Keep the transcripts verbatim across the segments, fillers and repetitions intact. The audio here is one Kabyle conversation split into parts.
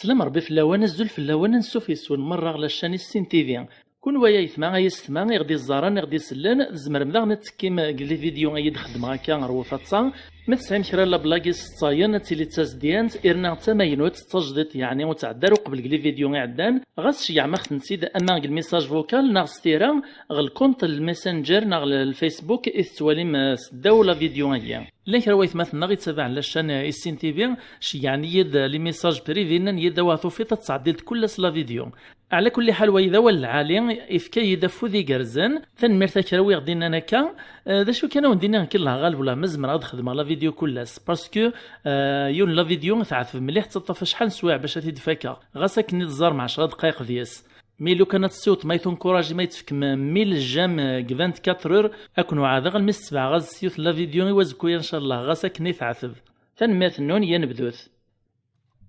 Slam Rebbi fell-awen, azul fell-awen, ansuf yes-wen merra ɣer la chaîne Issin T V. Kunwi ay aytma, ay yessetma, i ɣ-d-iẓẓaren, i ɣ-d-isellen, tzemrem daɣen ad tekkim deg les vidéos ay d-xeddmeɣ akka ɣer wa taḍsa. Ma tesɛim kra n la blague iseḍsayen, ad tili d tazedyant, irna d tamaynut, d tajdiṭ, yeɛni ur tɛedda ara uqbel deg les vidéos iɛeddan, ɣas ceyyɛem-aɣ-tent-id ama deg lmessage vocal neɣ s tira, ɣer lkunt n Messenger neɣ l-, Facebook i tettwalim, eh, s ddaw la vidéo-agi. Llan kra waytmaten-nneɣ yettabaɛen la chaîne Issin T V, ceyyɛen-iyi-d les messages privés, nnan-iyi-d: "Awah, tufiḍ ad tɛeddiḍ kul ass la vidéo." Ɛla kulli ḥal, wayi d awal lɛali, ifka-yi-d afud igerrzen. Tanemmirt a kra wi ɣ-d-innan akka. Eh, d acu kan, a wen-d-iniɣ nekk, Allah ɣaleb, ula ma zemreɣ ad xedmeɣ la vidéo kul ass, parce que, eh, yiwen la vidéo teɛteb mliḥ, tettaṭṭaf acḥal n sswayeɛ bac ad t-id-fakeɣ, ɣas akken i teẓẓarem ɛecra dqayeq deg-s. Mi lukan ad tessiwḍem, ay tunkuraji, ma yi-tefkem mille j'aime, eh, deg vingt-quatre heures, ad ken-weɛdeɣ almi s-ttebɛeɣ azes yiwet n la vidéo i wazekku-ya, ncallah, ɣas akken i teɛteb. Tanemmirt-nnun, ya nebdut.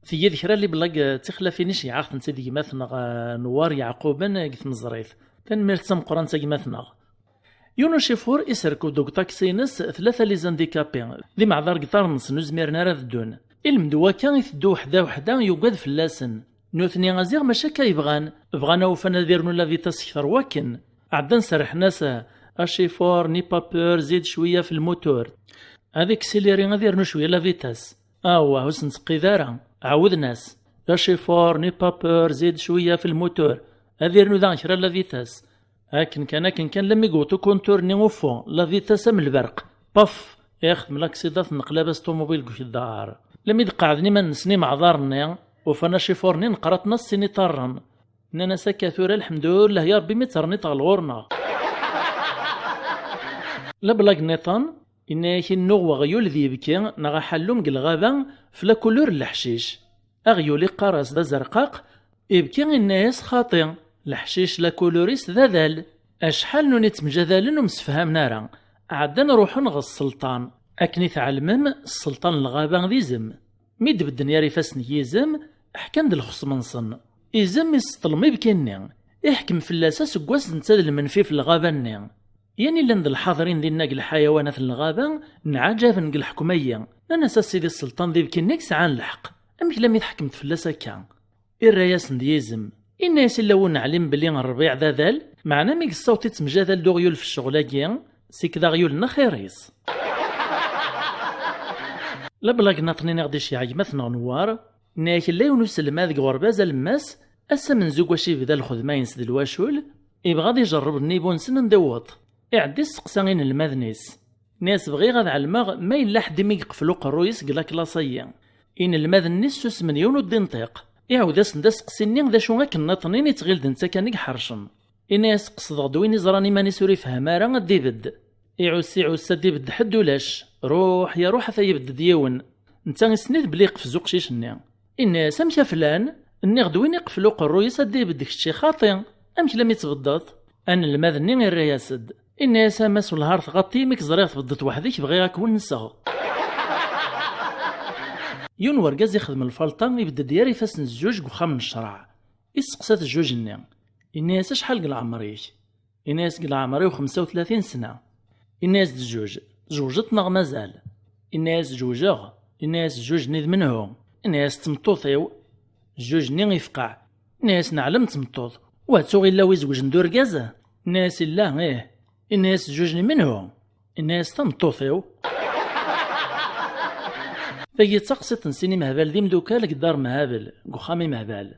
Tigi d kra n les blagues, eh, d tixlafin i ceyyɛeɣ-tent-id gma-tneɣ, eh, Nwar Yeɛquben, eh, deg tmeẓrit. Tanemmirt d tameqqrant a gma-tneɣ. Yiwen ucifuṛ iserkeb-d deg uṭaksi-ines tlata les handicapés, d imeɛdar deg iḍarren-nsen, ur zmiren ara ad ddun. Ilmend wakka iteddu weḥda weḥda, yugad fell-asen. Nutni a ziɣ mačči akka i bɣan, bɣan a ufan ad irnu la vitesse kter wakken. Ɛeddan serrḥen-as: "Acifuṛ, n'aie pas peur, zid cwiya fi lmutur." Ad iksiliri, ad irnu cwiya la vitesse. Awah, ur s-nettqid ara. Ɛawden-as: "Acifuṛ, n'aie pas peur, zid cwiya fi lmutur." Ad irnu daɣen kra la vitesse. Akken kan, akken kan, lammi yewweḍ ukuntur-nni uffu, la vitesse am lberq. Paf! Ixdem laksida, tenneqlab-as ṭumubil deg ukeddaṛ. Lammi d-qeɛden iman-nsen imeɛḍaren-nni, ufan acifuṛ-nni neqqraten-as sin iṭarren. Nnan-as: "Akka tura, lḥemdullah ya Ṛebbi mi terniḍ ɣer ɣur-neɣ." La blague nniḍen, inna-yak: "Innuɣ weɣyul d yibki neɣ aḥallum deg lɣaba f la couleur n leḥcic." Aɣyul iqqar-as d azerqaq, ibki inna-yas: "Xaṭi, leḥcic la couleur-is d adal." Acḥal n win ittemjadalen ur msefhamen ara, ɛeddan ruḥen ɣer sselṭan. Akken i tɛelmem, sselṭan n lɣaba d izem. Mi d-bedden yar ifassen n yizem, ḥkan-d lxeṣm-nsen. Izem isseṭṭlem ibki-nni, iḥkem fell-as aseggas d netta d lmenfi f lɣaba-nni. Yan illan d lḥaḍrin dinna deg lḥayawanat n lɣaba, nɛaǧaben deg leḥkem-agi, nnan-as: "A sidi sselṭan, d ibki-nni i yesɛan lḥeqq, amek lammi tḥekmeḍ fell-as akka?" Irra-yasen-d yizem, inna-yas: "Illa ur neɛlim belli rrbiɛ d adal, meɛna mi yessaweḍ ittemjadal d uɣyul f ccɣel-agi, seg d aɣyul-nneɣ xir-is." La blague nniḍen i ɣ-d-iceyyeɛ gma-tneɣ Nwar, inna-yak: Illa yiwen uselmad deg uɣerbaz alemmas, ass amenzu deg wacu yebda lxedma-ines d lwacul, ibɣa ad ijerreb nnibu-nsen anda iwweḍ. Iɛedda isteqsa inelmaden-is. Nni-as: "Bɣiɣ ad ɛelmeɣ ma yella ḥedd imi yeqfel uqerruy-is deg laklaṣ-agi." Inelmaden-nni ssusmen, yiwen ur d-inṭiq. Iɛawed-asen-d asteqsi-nni d acu akken nniḍen i yettɣil d netta kan i iḥercen. Inna-yas: "Qesdeɣ-d win iẓran iman-is ur ifehhem ara ad d-ibedd." Iɛuss, iɛuss, ad d-ibedd ḥedd ulac. Ruḥ ya ruḥ, ata yebedd-d yiwen. Netta issen-it belli iqfez uqcic-nni. Inna-yas: "Amek a flan? Nniɣ-d win iqfel uqerruy-is ad d-ibedd kečči, xaṭi. Amek lammi tbeddeḍ?" Anelmad-nni irra-yas-d. Inna-yas: "A Mass Welhar, tɣaḍt-iyi mi k-ẓriɣ tbeddeḍ weḥd-k, bɣiɣ ad k-wenseɣ." Yiwen wergaz ixdem lfalṭa, ibedd-d yar ifassen zzuj deg uxxam n ccreɛ. Isteqsa-t jjuj-nni. Inna-yas: "Acḥal deg leɛmer-ik?" Inna-yas: "Deg leɛmer-iw xemsa u tlatin sna." Inna-yas-d jjuj: "Zewǧeḍ neɣ mazal?" Inna-yas: "Zewǧeɣ." Inna-yas jjuj-nni: "D menhu?" Inna-yas: "D tmeṭṭut-iw." Jjuj-nni ifqeɛ. Inna-yas: "Neɛlem d tmeṭṭut. Wa tuɣ illa wi zewǧen d urgaz?" Inna-yas: "Illa, ih." Inna-yas jjuj-nni: "Menhu?" Inna-yas: "Tameṭṭut-iw." Tagi d taqsiṭ n sin imehbal d imdukal deg ddar Mhabel, deg uxxam imehbal.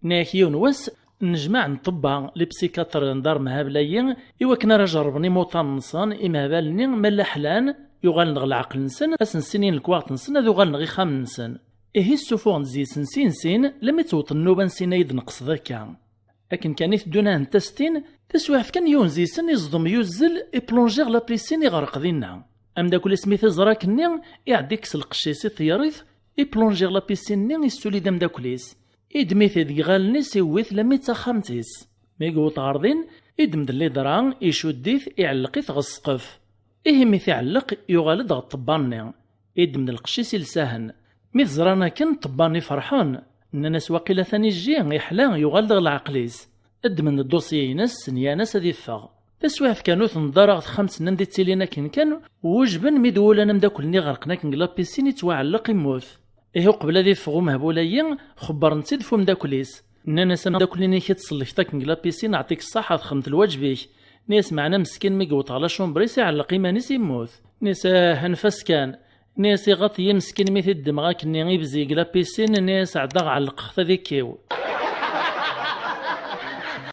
Nna-yak yiwen wass, nnejmaɛ n ṭṭebba, les psychiatres n dar Mhabel-agi, i wakken ara jerrben imuṭan-nsen, imehbal-nni, ma llan ḥlan, yuɣalen ɣer leɛqel-nsen, ad sen-ssinin lekwaɣeḍ-nsen, ad uɣalen ɣer ixxamen-nsen. Ihi ssufuɣen-d zi-sen sin sin, lammi tt-tewweḍ nnuba n sin ay d-neqsed akka. Akken kan i teddun ahent-as-tin, taswiɛt kan yiwen zi-sen iẓdem yuzzel, iplonji ɣer la piscine, iɣreq dinna. Ameddakel-is mi t-iẓra akkenni, iɛedda ikkes lqecc-is i teɣrit, iplonji ɣer la piscine-nni, issuli-d ameddakel-is. Iddem-it deg iɣallen-is, iwwi-t lammi d taxxamt-is. Mi yewweḍ ɣer din, iddem-d lidra, icudd-it, iɛelleq-it ɣer ssqef. Ihi mi t-iɛelleq, yuɣal-d ɣer ṭṭebba-nni. Iddem-d lqecc-is, ilsa-hen. Mi t-ẓran akken, ṭṭebba-nni ferḥen. Nnan-as: "Waqila atan ijji, iḥla, yuɣal-d ɣer leɛqel-is." Ddmen-d ddusya-ines, ssenyan-as ad iffeɣ. Taswiɛt kan, ur ten-ḍḍar ɣer texxamt-nni anda i ttilin akken kan, wujben mi d-wulan ameddakel-nni ɣerqen akken deg la piscine, ittwaɛelleq, immut. Ihi uqbel ad iffeɣ umehbul-ayi, xebbren-tt-id f umeddakel-is. Nnan-as: "Ameddakel-inek i tsellkeḍ akken deg la piscine, aɛṭik ṣṣaḥa, texdem-d lwaǧeb-ik." Nni-as: "Meɛna meskin, mi yewweḍ ɣer la chambre-is, iɛelleq iman-is, immut." Nni-as: "Ah, anef-as kan." Nni-as: "Iɣaṭ-iyi meskin mi t-id-ddmeɣ akkenni ibzi deg la piscine." Nni-as: "Ɛeddaɣ ɛellqeɣ-t ad ikkiw."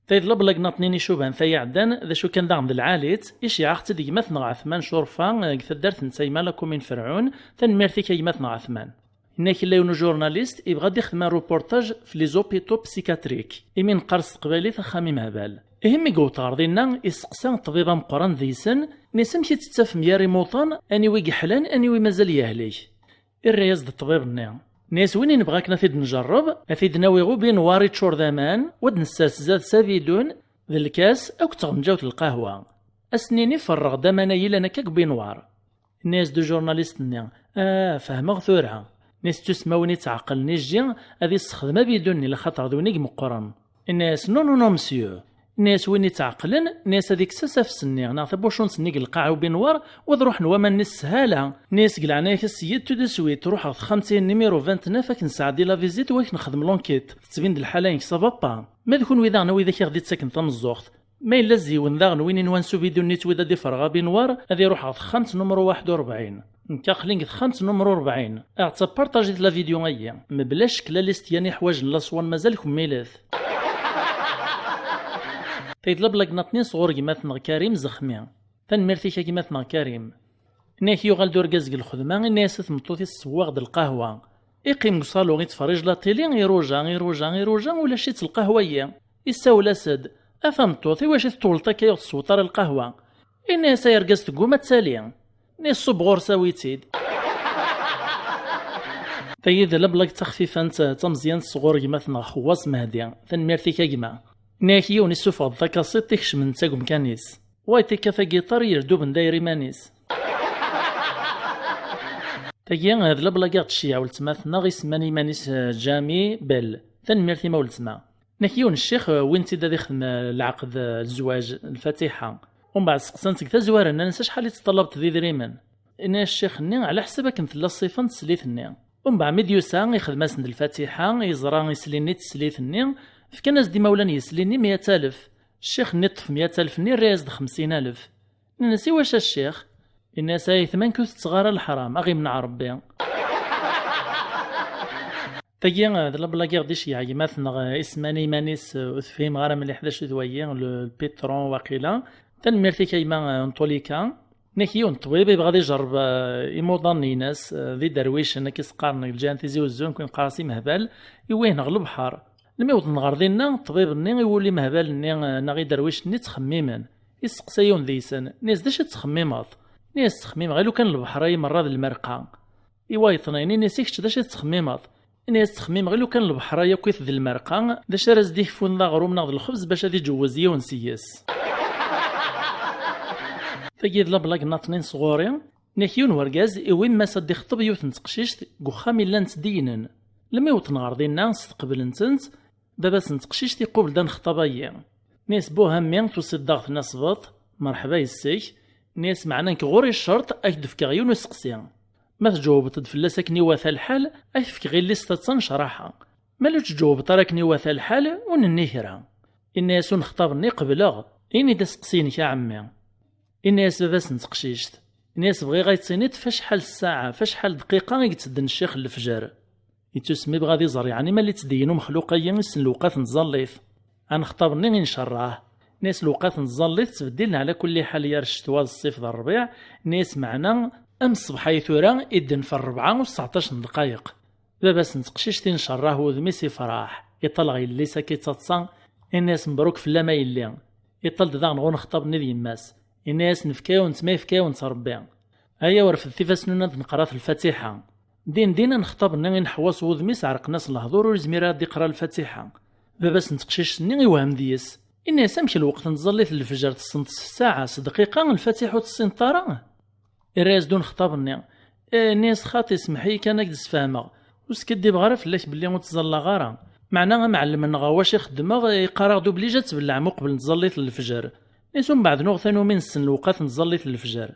Tayeḍ la blague-nneɣ-nni icuban tayeɛdan, d acu kan daɣen d lɛali-tt, iceyyeɛ-aɣ-tt-id gma-tneɣ Ɛetman Curfa, deg taddart n Tayma, la commune Ferɛun. Tanemmirt-ik a gma-tneɣ Ɛetman. Inna-k yella yiwen ujurnalist ibɣa ad ixdem un reportage f les hôpitaux psychiatriques, imi neqqar s teqbaylit axxam imehbal. Ihi mi yewweḍ ɣer dinna, isteqsa ṭṭbib ameqqran deg-sen, nni-as: "Amek i tettafem yir imuḍan, aniwi yeḥlan, aniwi mazal yehlek?" Irra-yas-d ṭṭbib-nni, nni-as: "Win i nebɣa akken ad t-id-njerreb, ad t-id-nawi ubinwar iččur d aman, u ad nessers zdat-s abidun d lkas akked tɣenǧawt n lqahwa. Ad s-nini ferreɣ-d aman-ayi llan akka deg ubinwar." Nni-as-d ujurnalist-nni: "Ah, fehmeɣ tura." Nni-as: "Tusma win ittɛeqqlen ijji ad issexdem abidun-nni, laxaṭer d win i imeqqren." Nni-as: "Non, non, non, monsieur." Nni-as: "Win ittɛeqqlen, nni-as, ad ikkes asafes-nni neɣ tabucunt-nni deg lqaɛa ubinwar, u ad ruḥen waman-nni s sshala." Nni-as: "Deg leɛnaya-k, a ssyid, tout de suite, ruḥ ɣer texxamt-ihin numéro vingt-neuf, ad k-nesɛeddi la visite, u ad k-nexdem l'enquête. Tettbin-d lḥala-inek, ça va pas. Ma d kunwi daɣen, a widak i ɣ-d-ittaken tameẓẓuɣt. Ma yella ziwen daɣen win inwan s ubidun-nni ttwid ad iferreɣ abinwar, ad iruḥ ɣer texxamt numru waḥed u rebɛin. Nekk aql-in deg texxamt numru rebɛin. Aɣ-tt-a partajit la vidéo-ayi. Mebla ccek la liste yan iḥwajen laṣwan mazal kemmilet." Tayeḍ la blague-nneɣ-nni sɣur gma-tneɣ Karim Zexmi. Tanemmirt-ik a gma-tneɣ Karim. Nni-ak yuɣal-d urgaz deg lxedma, inna-yas i tmeṭṭut-is: "Ssewwaɣ-d lqahwa." Iqqim deg uṣalu, ittferrij la télé, iruja, iruja, iruja, ulac-itt lqahwa-yi. Issawel-as-d: "A tameṭṭut, iwacu i teṭṭuleḍ akka ur tessewweḍ ara lqahwa?" Inna-yas: "Ay argaz, tegguma ad tali." Nni: "Ṣṣub ɣur-s, awi-tt-id." Tagi d la blague d taxfifant, d tameẓyant sɣur gma-tneɣ Xewwas Mehdi. Tanemmirt-ik a gma. Nni-ak yiwen issufeɣ-d takasiṭ ikecmen-tt deg umkan-is. Wa yettekka tagiṭar, yerduben dayr iman-is. Tagi d la blague i ɣ-d-tceyyeɛ weltma-tneɣ isemman iman-is, eh, Jami Bell. Tanemmirt-im a weltma. Nni-ak yiwen ccix, eh, wwin-t-id ad ixdem, eh, lɛeqd, eh, zzwaǧ, lfatiḥa. Umbeɛd seqsan-t deg tazwara, nnan-as: "Acḥal i teṭṭalabeḍ d idrimen?" Inna-yas ccix-nni: "Ɛla ḥsab akken tella ṣṣifa n teslit-nni." Umbeɛd mi d-yusa, ixdem-asen-d lfatiḥa, yeẓra isli-nni d teslit-nni, fkan-as-d imawlan n yesli-nni meyya alef. Ccix-nni ṭṭef meyya alef-nni, irra-yas-d xemsin alef. Nnan-as: "Iwacu a ccix?" Inna-yas: "Ay aytma, nekk ur tetteɣ ara leḥram, a ɣ-imneɛ Rebbi." Tagi, eh, d la blague i ɣ-d-iceyyeɛ gma-tneɣ, eh, isemman iman-is, eh, ur tefhim ara mliḥ d acu d wayi, le, le pétron waqila. Tanemmirt-ik a gma, eh, Anṭulika. Nni-ak yiwen ṭṭbib ibɣa ad ijerreb, eh, imuḍan-ines, eh, d iderwicen, akka i s-qqaren deg lǧiha n Tizi Uzzu, nekk neqqar-as imehbal, iwwi-ten ɣer lebḥer. Lmi wwḍen ɣer dinna, ṭṭbib-nni iwulem imehbal-nni, eh, neɣ iderwic-nni ttxemmimen. Isteqsa yiwen deg-sen, nni-as: "D acu i tettxemmimeḍ?" Nni-as: "Ttxemmimeɣ i lukan lebḥer-ayi merra d lmerqa." I wayeḍ-nni, nni-as: "I kečč d acu i tettxemmimeḍ?" Nni-as: "Ttxemmimeɣ i lukan lebḥer-ayi akkit d lmerqa, d acu ara s-d-ikfun d aɣrum neɣ d lxebz bac ad iǧewwez yiwen seg-s." Tagi d la blague-nneɣ-nni sɣur-i. Nni-ak yiwen wergaz iwwi mma-s ad d-ixṭeb yiwet n teqcict deg uxxam i llan ttdeyynen. Lmi wwḍen ɣer dinna, steqblen-tent, baba-s n teqcict iqubel-d anexṭab-ayi. Nni-as: "Buh a mmi, tusiḍ-d ad ɣ-tiniḍ sbeṭ, merḥba yes-k." Nni-as: "Meɛna nekk ɣur-i ccerṭ, ad k-d-fkeɣ yiwen useqsi. Ma tǧewwbeḍ-d fell-as akken iwata lḥal, ad k-fkeɣ illi s taḍsa n ccraḥa. Ma ur tǧewwbeḍ ara akken iwata lḥal, ur nenni kra." Inna-as unexṭab-nni: "Qebleɣ. Ini-d aseqsi-inek a ɛemmi." Inna-as baba-s n teqcict, inna-as: "Bɣiɣ ad yi-d-tiniḍ f acḥal ssaɛa, f acḥal dqiqa i yettedden ccix n lefjer." Yettusem ibɣa ad iẓer yeɛni ma la yettdeyyin umexluq-ayi issen lewqat n tẓallit. Anexṭab-nni incerreḥ. Inna-as: "Lewqat n tẓallit ttbeddilen ɛla kulli ḥal, yir ccetwa d ṣṣif d rrbiɛ." Inna-as: "Meɛna am ṣṣbeḥ-ayi tura, idden f rrebɛa u sseɛṭac n ddqayeq." Baba-s n teqcict incerreḥ, wudem-is ifreḥ. Iṭal ɣer yelli-s akka i d taḍsa, inna-as: "Mebruk fell-am a yelli." Iṭal-d daɣen ɣer unexṭab-nni d yemma-s. Inna-as: "Nefka-yawen-tt ma yefka-yawen-tt Rebbi. Aya, rfdet ifassen-nwen ad neqra lfatiḥa." Din din anexṭab-nni ineḥwa s wudem-is, ɛerqen-as lehdur, ur yezmir ara ad d-iqra lfatiḥa. Baba-s n teqcict-nni iwhem deg-s. Inna-as: "Amek lweqt n tẓallit n lefjer tessneḍ s ssaɛa, s dqiqa, lfatiḥa ur tessineḍ ara?" Irra-yas-d unexṭab-nni: "Eh, nni-as xaṭi, semmeḥ-iyi kan ad k-d-sfehmeɣ. Ur skiddibeɣ ara fell-ak belli ur ttẓallaɣ ara. Meɛna amɛellem-nneɣ ɣer wacu i xeddmeɣ, iqqar-aɣ-d obligé ad tbellɛem uqbel n tẓallit n lefjer. Nni-as umbeɛd nuɣ tanumi nessen lewqat n tẓallit n lefjer."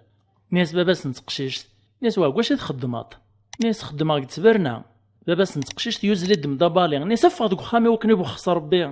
Nni-as baba-s n teqcict, nni-as: "Wa, deg wacu i txeddmeḍ?" Nni-as: "Xeddmeɣ deg ttberna." Baba-s n teqcict yuzzel-d mdabali, nni-as: "Ffeɣ deg uxxam-iw akken i wexxes Rebbi."